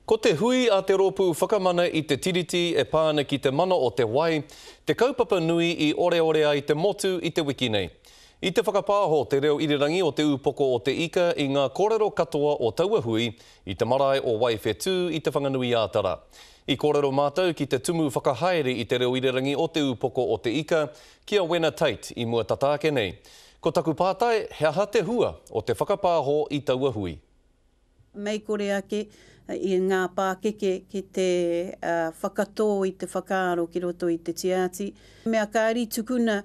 Ko te hui a te Rōpū Whakamana i te Tiriti e pā ana ki te mana o te wai, te kaupapa nui i oreore ai te motu i te wiki nei. I te whakapāho te reo irirangi o Te Ūpoko o Te Ika i ngā kōrero katoa o taua hui i te marae o Waiwhetū i Te Whanganui-ā-Tara. I kōrero mātou ki te Tumu Whakahaere i te reo irirangi o Te Ūpoko o Te Ika, ki a Wena Tait i mua tata ake nei. Ko taku pātai, he aha te hua o te whakapāho i taua hui? Mei kore ake i ngā pākeke ki te whakatō i te whakaaro ki roto i te tiati, mea kāri tukuna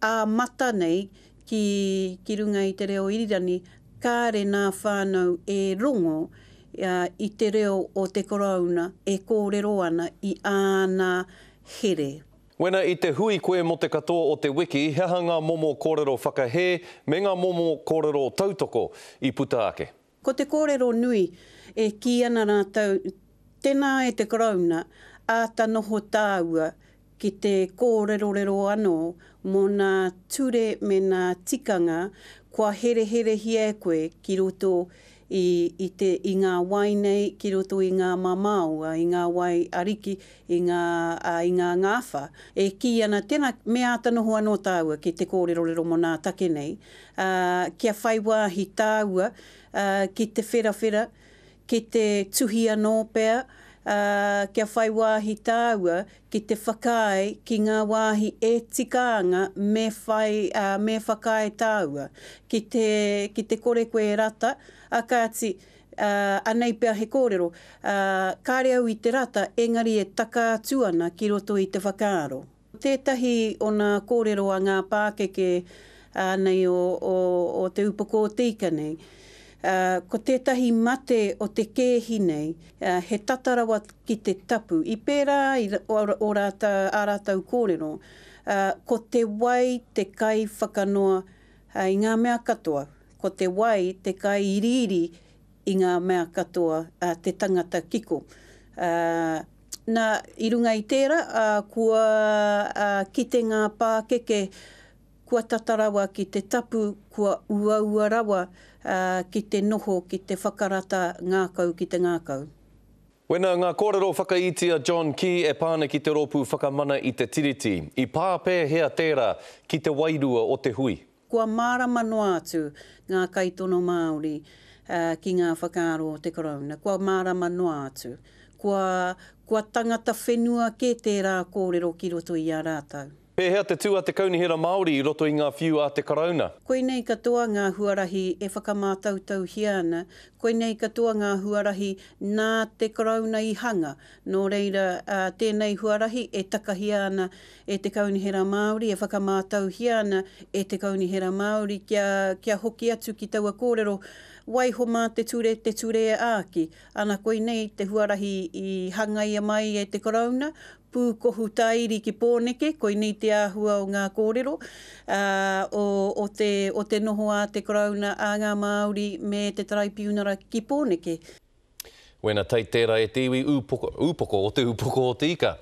ā-mata nei ki, ki runga i te reo irirangi, kāre nā whānau e rongo i te reo o te Karauna e kōrero ana i āna here. Wena i te hui koe mō te katoa o te wiki, he aha ngā momo kōrero whakahē me ngā momo kōrero tautoko i puta ake? Ko te kōrero nui, e kī ana rātou, tēnā e te Karauna, āta noho tāua ki te kōrerorero anō mō nā ture me nā tikanga kua hereherehia e koe ki roto i, i te, i ngā wai nei, ki roto i ngā mamao, i ngā wai ariki, i ngā, ā, i ngā ngāwha, e kī ana, tēnā, me āta noho anō tāua ki te kōrerorero mō nā take nei, ā, kia whai wāhi tāua, ā, ki te wherawhera, ki te tuhi anō pea, ā, kia whai wāhi tāua ki te whakaae ki ngā wāhi e tika ana me whai, ā, me whakaae tāua. Ki te, ki te kore koe e rata, ā kāti, ā, anei pea he kōrero, ā, kāre au i te rata, engari e taka atu ana ki roto i te whakaaro. Tētahi o nā kōrero a ngā pākeke nei o, o, o Te Upoko o Te Ika nei, ā, ko tētahi mate o te kēhi nei, ā, he tata rawa ki te tapu. I pērā ai o, o rātou, ā rātou kōrero, ā, ko te wai te kai whakanoa i ngā mea katoa, ko te wai te kai iriiri i ngā mea katoa a te tangata kiko. Ā, nā, i runga i tērā, ā, kua, ā, kite ngā pākeke kua tata rawa ki te tapu, kua uaua rawa, ā, ki te noho, ki te whakarata ngākau ki te ngākau. Wena ngā kōrero whakaiti a John Key e pā ana ki te Rōpū Whakamana i te Tiriti. I pā pēhea tērā ki te wairua o te hui? Kua mārama noa atu ngā kaitono Māori ki ngā whakaaro o te Karauna. Kua mārama noa atu. Kua, kua tangata whenua kē tērā kōrero ki roto i a rātou. Pēhea te tū a te Kaunihera Māori i roto i ngā whiu a te Karauna? Koinei katoa ngā huarahi e whakamātautauhia ana, koinei katoa ngā huarahi nā te Karauna i hanga, nō reira, tēnei huarahi e takahia ana e te Kaunihera Māori, e whakamātauhia ana e te Kaunihera Māori kia, kia hoki atu ki taua kōrero, waiho mā te ture, te ture e āki. Ana koinei te huarahi i hangaia mai e te Karauna, Pūkohu Tāiri ki Pōneke, koinei te āhua o ngā kōrero, ā, o, o te, o te noho a te Karauna, a ngā Māori me te Taraipiunara ki Pōneke. Wena Tate tērā e te iwi ūpoko, ūpoko o te ūpoko o te ika.